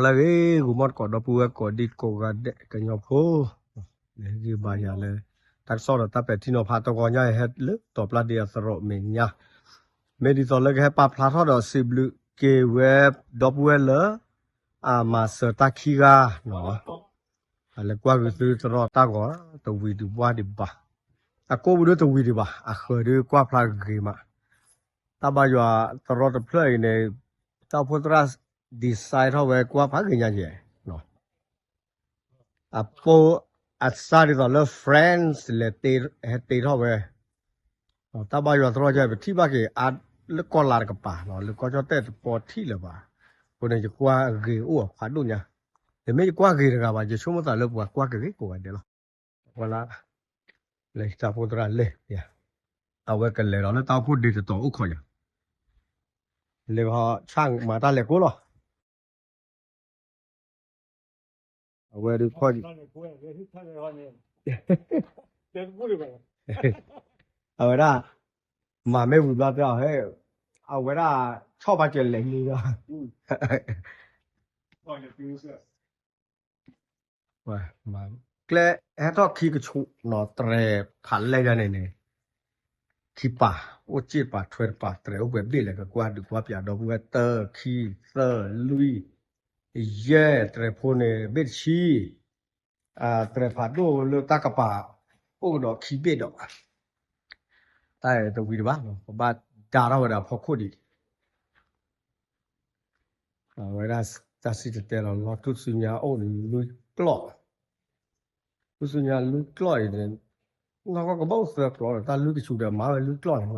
လၢဂ့ၤ ဂီၤမီၢ်တကိးဒီပုၢ်ဝဲၢ်ကိးဒံကိးဂၤဒဲးကညီဖိ, လဲၤဟ့ၣ်ဂံၢ်ဘါယၤလၢ တၢ်ကစီၣ်ဒီးတၢ်ပဲာ်ထံနီၤဖးတဂီၤညါ ဟဲလၢတီၤပျၢ်ဒ့အသရိာ်မဲာ်ညါ, မ့ၢ်ဒ်သိးလၢကဟဲပာ်ဖျါထီၣ်ဒီးစံးဘျုးက့ၤဝဲဒီပုၢ်ဝဲၢ်လၢ အမၤစၢၤတၢ်ခံဂၤနီၤ, အလဲၤကွၢ်ဂုာ်သုသရိာ်တၢ်ဂီၤတဝံၤဒံးဘၣ်ဒံးဘၣ်, အကိးပူၤဒ်တဝံၤဒံးဘၣ် အဃၢၤဒ်ကွၢ်ဖျါဂ့ၤမး, တၢ်ဘါယွၤသရိာ်တဖျၢၣ်အံၤန့ၣ် တၢ်အိၣ်ဖှိၣ်သရၣ် decide ထီၣ်ဝဲကွၢ်ဖးဂ့ၤညါယဲၢ်, အပိၢ်အစၢ်ဒ်သိးလၢ French လဲၤဟဲတ့ထီၣ်ဝဲ, တၢ်ဘါယွၤသရိာ်ယဲၢ် ပထံၣ်ဘၣ်က့ၤအါလၢကီၢ်လါတကပၤ လၢကီၢ်ကၠီၣ်တဲၣ်တပီထံၣ်လၢၤဘၣ်, အဃိန့ၣ် ယကွၢ်ဂ့ၤအိၣ်အဖးဒိၣ်ညါ, တမ့ၢ်ယကွၢ်ဂ့ၤတဂၤဘၣ် ယဆိကမိၣ်သးလၢပှၤကွၢ်ကဂ့ၤကိးဂၤဒဲးလီၤ, ဝဲလၢ လၢတၢ်အိၣ်ဖှိၣ်သရၣ်လဲၣ်, အဝဲကလဲၤဒီးလၢတၢ်အိၣ်ဖှိၣ်ဒ့တတီၤအိၣ်ခိးယၤ, လဲၤဟီဆၣ်မၤတၢ်လဲၤကိးလီၤ အဝဲဒုးခီၣ်, အဝဲဒၣ်, မၤမ့ၢ်ဝံၤဘျီတဲအီၤ, အဝဲဒၣ်, ဆီၣ်ဘၣ်ကလဲၤန့ၣ်ဒီး, ကျဲဟဲထီၣ်ခံကဆူးနီၤ တြဲၤဖးလဲၢ်ယါန့ၣ်န့ၣ် ခံပာ်, အိၣ်စ့ၣ်ပာ်ထွဲတပာ် တြဲၤအိၣ်ပှဲၤဘ့ၣ်လဲၣ် ကကွၢ်ဒုးကွၢ်ပၠးဒီပုၢ်ဝဲၢ် တၢ ခံ သၢ လွံၢ် ယဲၢ် တြဲၤဖိန့ၣ် ဘ့ၣ်တဆံ, တြဲၤဖးဒိၣ်လၢတၢ်ကပၤ အိၣ်ကဒီးခံဘ့ၣ်ဒီး, တၢ်တဝံၤတဘၣ် ပဘၣ်ဒါထီၣ်ဝဲဒၣ်ဖီခိၣ်ဒံး အဝဲဒၣ်တၢ်စံၣ်တဲၤတဲလီၤလီၤ ထူၣ်စုညါအိၣ်နွံကျီၢ်, ထူၣ်စုညါလွံၢ်ကျီၢ်အံၤန့ၣ်, နီၢ်ကီၢ်ကဘၣ်အိၣ်သၢကျီၢ်ဒီး တၢ်လွံၢ်ကဆူးဒီးမၤဝဲလွံၢ်ကျီၢ်န့ၣ်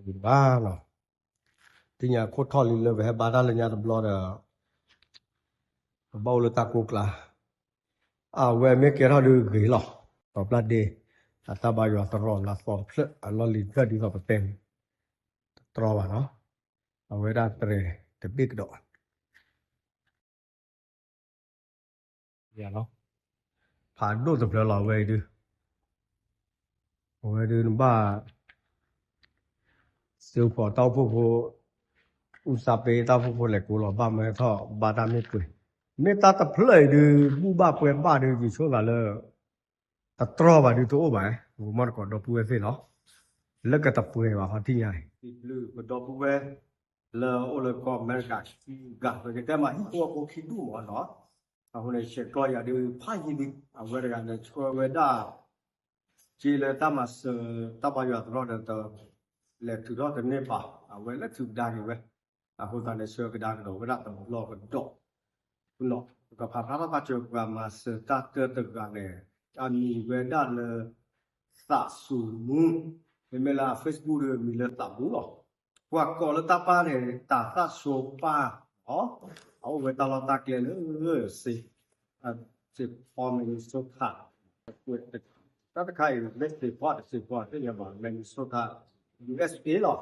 လီၤ. ဘၣ်လီၤ, သ့ၣ်ညါခိၣ်ထီၣ်လံလၢပဟဲဘါတၢ်လၢညါတဘျီဒီး ပဘၣ်အိၣ်လၢတၢ်ကိၢ်ကျါ, အဝဲမ့ၢ်ကဲထီၣ်ဒုးဂ့ၤလီၤ, တီၤပျၢ်ဒ့, အတၢ်ဘါယွၤသရိာ်လၢသီတဖျၢၣ် အလီၢ်လံၤတဖျၢၣ်ဒ်သိးပတဲန့ၣ်, တတြီဘၣ်နီၤ, အဝဲဒၣ်တြဲၤတဘ့ၣ်ကဒီး ဖးဒိၣ်တဖျၢၣ်လီၤ အဝဲအံၤဒုး, အဝဲဒုးနဘၣ် စ့ဖိတၢ်အိၣ်ဖှိၣ်ဖိ, အူစၢ်ပ့တၢ်အိၣ်ဖှိၣ်ဖိလဲၤကိးလီၤ ဘၣ်မၢထီၣ် ဘၣ်တၢ်မ့ၢ်ပှဲၤ, မ့ၢ်တၢ်တဖျၢၣ်အံၤဒုး ဘူၣ်ဘၣ်ပှဲၤဘၣ်ဒုး ယဆိသးလၢ တတြီဘၣ်ဒုးတအိၣ်ဘၣ်, ဂီၤမီၢ်တကိးဒီပုၢ်ဝဲၢ်သ့ၣ်နီၤ, လၢကတပှဲၤဘၣ်ဟီထံၣ်ညါအံၤ, ပဒီပုၢ်ဝဲၢ် လၢအိၣ်လၢကီၢ်အမဲရကၤခံဂၤ ပကတဲမးဟံၣ်ဖိဃီဖိခံဒူၣ်မးနီၤ, အဃိန့ၣ် ဆဲးကျိးယၤဒုးဖးယံၤလံ, အဝဲတဂၤန့ၣ် ဆှၢဝဲဒၣ် စ့လၢတၢ်မၤစၢၤ တၢ်ဘါယွၤသရိာ်ဒီး လဲၤထုးထီၣ်တန့ၢ်ဘၣ်, အဝဲလဲၤထုးကဒါက့ၤဝဲ, အဃိသတးန့ၣ် ဆှၢကဒါကဒီးဝဲဒၣ်တဘျီကဒီး, ပကဖးဖျါထီၣ်ဘၣ်စၢၤပှၤမၤစၢၤတၢ်တၢတဂၤန့ၣ် အမံၤဝဲဒၣ်လၢ သးစူၤမူ, မ့မ့ၢ်လၢအ Facebook ဒီးအမံၤလၢသးမူလီၤ, ပှၤကိးလၢတၢ်ပၢ်န့ၣ် တၢ်သၣ်ဆိပၢ်, အအိၣ်ဝဲတၢ်လီၢ်တၢ်ကျဲလၢ စ့ Saint Paul Minnesota, တၢ်တခါအံၤ လၢ Saint Paul တ Saint Paul သ့ၣ်ညါဘၣ် Minnesota, USA လီၤ,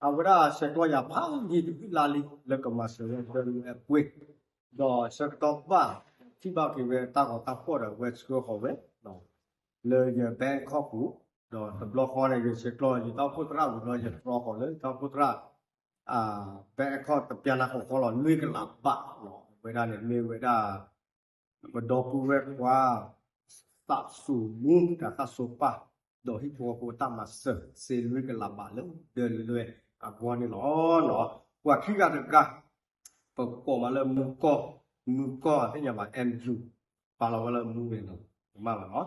အဝဲဒၣ်ဆဲးကျိးယၤဖးယံၤတဘျုးလါလံ လၢကမၤစၢၤဝဲဒၣ်လၢအပှ့ၤ, ဒီးဆၢကတီၢ်ဘၣ် ထံၣ်ဘၣ်က့ၤဝဲတၢ်ဂီၤတၢ်ဖှီၣ်ဒီး အဝဲဆှၢဃီၤဝဲ လၢယ bank account ပူၤ, ဒီးတဘျီဃီန့ၣ် ယဆဲးကျိးယတၢ်အိၣ်ဖှိၣ်သရၣ်ဝံၤလီၤ ယတြီဃီၤလၢယတၢ်အိၣ်ဖှိၣ်သရၣ် bank account တပျၢ်နၢ်ဃီဃီလီၤ လွံၢ်ကလးဘးလီၤ, အဝဲဒၣ်န့ၣ်မ့ၢ်ဝဲဒၣ် ပဒီပုၢ်ဝဲၢ်ခွါ သးစူၤမူ တၢ်သၣ်ဆိပၢ် ဒီးဟံၣ်ဖိဃီဖိတၢ်မၤစၢၤ စ့လွံၢ်ကလးဘးလၢဒၢးလွဲၢ်အဂီၢ်န့ၣ်လီၤ. ပှၤခံဂၤတဂၤ ပကိးမးလၢမူကီၢ်, မူကီၢ်သ့ၣ်ညါဘၣ် MU ပာ်လီၤဝဲလၢမူန့ၣ်လီၤ, ကမၣ်လီၤနီၤ.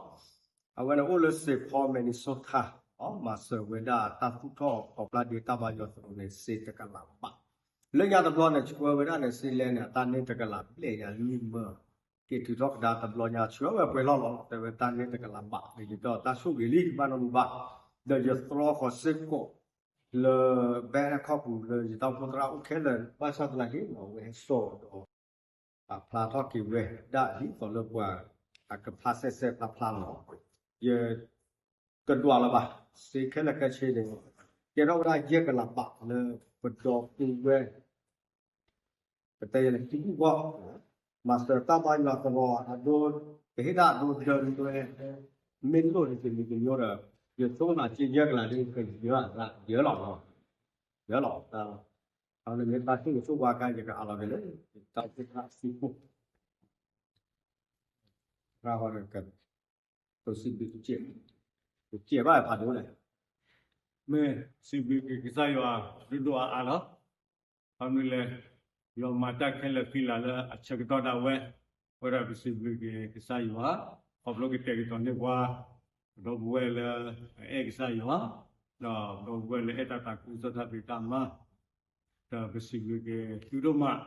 အဝဲန့ၣ်အိၣ်လၢ Saint Paul Minnesota, မၤစၢၤဝဲဒၣ်တၢ်သူၣ်ထီၣ်တီၤပျၢ်ဒ့တၢ်ဘါယွၤသရိာ်န့ၣ် စ့တကလးဘး, လၢညါတဘျီန့ၣ် ဆှၢဝဲဒၣ်န့ၣ် စ့လဲန့ၣ် အတၢ်န့ၢ်တကလးဘျဲၣ်ညါလွံၢ်မၢ, က့ၤထုးထီၣ်ကဒါတဘျီညါ ဆှၢဝဲပှဲၤလီၢ်လီၤ တဲဝဲတၢ်န့ၢ်တကလးဘး ဒီးယတီၢ်တၢ်ဆိၣ်ဂ့ၤလံ ဘၣ်နီတမံၤဘၣ်, ဒီးယတြီဃီၤစ့ၢ်ကီး လၢ bank account ပူၤလၢယတၢ်အိၣ်ဖှိၣ်သရၣ်အိၣ်ခဲလၢာ် ဘၣ်ဆၣ်သနာ်က့ အဝဲဟဲစိာ်ဒီး ပာ်ဖျါထီၣ်က့ၤဝဲဒၣ်ဒ်သိးလၢပှၤ အကဖျါစဲစဲဖျါဖျါလီၤ. ယကဒွးလၢၤဘၣ် စ့ခဲလၢာ်ခဲဆ့န့ၣ် ကဲထီၣ်ဝဲဒၣ်ယဲၢ်ကလးဘးလၢပဒီပုၢ်ဝဲၢ် ပတဲယဲၢ်လၢခံဒူၣ်ဂီၢ် မၤစၢၤတၢ်ဘါယွၤသရိာ်အဒိ ပဟ့ၣ်ဒၣ်အဒိဒၢလွဲ မ့ၢ်လိၣ်န့ၣ်တမံၤတမံၤဒီး ယဆိကမိၣ်က့ယဲၢ်ကလးဒ်ကယၢၤလီၤ ယၢၤလီၤ ယၢၤလီၤတၢ်လီၤ. အဝဲန့ၣ်မ့ၢ်တၢ်ဆိၣ်ဂ့ၤဆိၣ်ဝါအခါ ယကအးလီၤက့ၤလၢ တၢ်အိၣ်ဖှိၣ်သရၣ်အစုပူၤ ရၢ်ဟီဒီး ကတိၤစံးဘျုး ကစဲးဘၣ်ဖးဒိၣ်လဲၣ်, မ့ၢ်စံးဘျုးက့ၤကစၢ်ယွၤဒိၣ်ဒိၣ်အါအါလီၤ. ခီမ့ၢ်လဲၣ်, ယွၤမၤတၢ်ခဲလၢာ်ဃံလၤလၢအဆၢကတီၢ်ဒၣ်ဝဲ, အဃိဒီးပစံးဘျုးက့ၤကစၢ်ယွၤ, ခီဖျိကတဲာ်ကတီၤန့ၢ်ပှၤ ပဒီပုၢ်ဝဲၢ်လၢအအဲၣ်ကစၢ်ယွၤ, ဒီးပဒီပုၢ်ဝဲၢ်လၢအဲၣ်တၢ်သးခုကစီၣ်တၢ်ဖံးတၢ်မၤ, ဒီးပစံးဘျုးက့ၤသုဒိၣ်မး,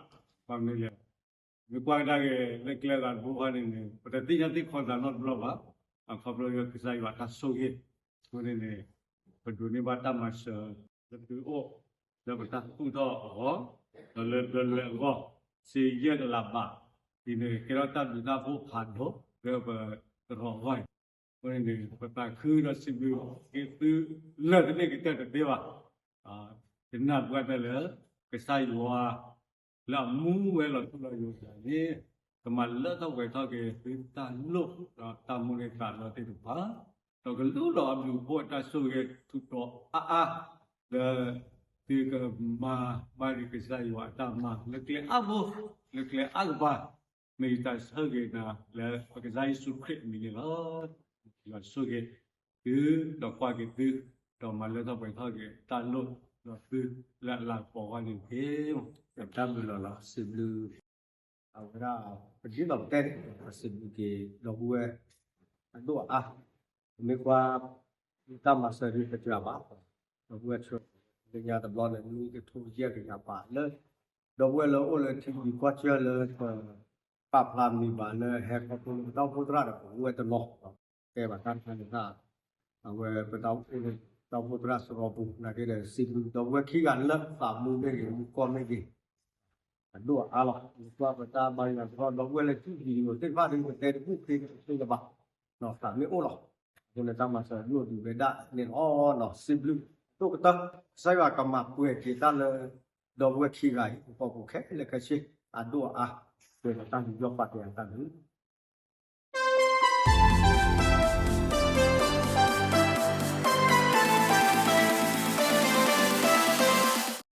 ခီမ့ၢ်လဲၣ် မ့ၢ်ကွၢ်ကဒါက့ၤလၢကျဲဂၤတဘိဃီန့ၣ်န့ၣ် ပတသ့ၣ်ညါသ့ၣ်ခီသးနီတဘျီဘၣ်, အခီဖျိလၢကစၢ်ယွၤတၢ်ဆိၣ်ဂ့ၤ, အဃိန့ၣ်န့ၣ် ပဒိးန့ၢ်ဘၣ်တၢ်မၤစၢၤလၢသုအိၣ်, လၢပတၢ်သူၣ်ထီၣ်အဂီၢ်, ဒီးလၢဒၢလွဲအဂီၢ်, စ့ယဲၢ်တလးဘး, ဒ်န့ၣ် ကဲထီၣ်တၢ်ဘျုးတၢ်ဖှိၣ်ဖးဒိၣ်လၢပသရိာ်အဂီၢ်အံၤ, အဃိန့ၣ်န့ၣ် ပသးခုဒီးစံးဘျုးက့ၤသုလၢာ်တန့ၢ်ကတၢၢ်တသ့ဘၣ် တနၢ်ပှၢ်တၢၢ်လၢ ကစၢ်ယွၤ လၢအမူဝဲလီၤထူလီၤယိာ်သးန့ၣ် ကမၤလၢထီၣ်ပှဲၤထီၣ်က့ၤသုတၢ်လိၣ်ဒီးတၢ်မိၣ်န့ၢ်သးလီသ့ၣ်တဖၣ်, ဒီးကလူလီၤအဘျုးအဖှိၣ်အတၢ်ဆိၣ်ဂ့ၤထူးတီၤအါအါ လၢသုကမၤဘၣ်ဒံးကစၢ်ယွၤအတၢ်မၤလၢကျဲအါဘိ လၢကျဲအါကပၤ, မ့ၢ်ယတၢ်ဆိၣ်ဂ့ၤနၤလၢပကစၢ်ယ့ၣ်ၡူးခရံာ်အမံၤန့ၣ်လီၤ. ယွၤဆိၣ်ဂ့ၤသု, ဒီးကွၢ်က့ၤသု, ဒီးမၤလၢထီၣ်ပှဲၤထီၣ်က့ၤတၢ်လိၣ်ဒီးသုလၢအလၤကပီၤအဂီၢ်န့ၣ်တက့ၢ်. တၢ်ဘျုးလီၤလီၤ စံးဘျုး အဝဲဒၣ် ပဒ်သိးပတဲန့ၣ် ပစံးဘျုးက့ၤဒီပုၢ်ဝဲၢ်အဒိၣ်အအါ, ပမ့ၢ်ကွၢ် တၢ်မၤစၢၤဒ်ပတကြၢးဘၣ်, ဒီပုၢ်ဝဲၢ်ဆှၢ လၢညါတဘျီန့ၣ် မ့ၢ်ကထိယဲၢ်ကယၤပာ်လၢ ဒီပုၢ်ဝဲၢ်လၢအိၣ်လၢထံဂုၤကီၢ်ဆၢလၢ ပာ်ဖျါမံၤဘၣ်လၢဟဲခီဖျိလၢပတၢ်အိၣ်ဖှိၣ်သရၣ်ဒီးပဝဲတနီၤ တဲဘၣ်တၢ်တခါန့ၣ်တခါ, အဝဲပတၢ်အိၣ်ဖှိၣ်သရၣ်စရီပူၤ နာ်က့ဒီး စံးဘျုးဒီပုၢ်ဝဲၢ်ခံဂၤလၢသးမူမ့ၢ်ဂ့ၤ မူကီၢ်မ့ၢ်ဂ့ၤ အဒိၣ်အအါလီၤ. ပကွၢ်ပတၢ်ဘါယွၤတခီ ဒီပုၢ်ဝဲၢ်လၢထံၣ် video သ့ၣ်တဖၣ်ဒီး ပတဲတဘူၣ်သ့တသ့လၢၤဘၣ်, သးမ့ၢ်အိၣ်လီၤ. အဃိန့ၣ်တၢ်မၤစၢၤဒိၣ်ဒုးဝဲဒၣ်န့ၣ်လီၤ. စံးဘျုးဒိၣ်ကတၢၢ် ကစၢ်ယွၤကမၤပှဲၤက့ၤတၢ်လၢ ဒီပုၢ်ဝဲၢ်ခံဂၤအံၤ ပကိးပူၤခဲလၢာ်ခဲဆ့ အဒိၣ်အအါ ပှဲၤဒီးတၢ်ယူးယီၣ်ပာ်ကဲအတၢ်ဘျုး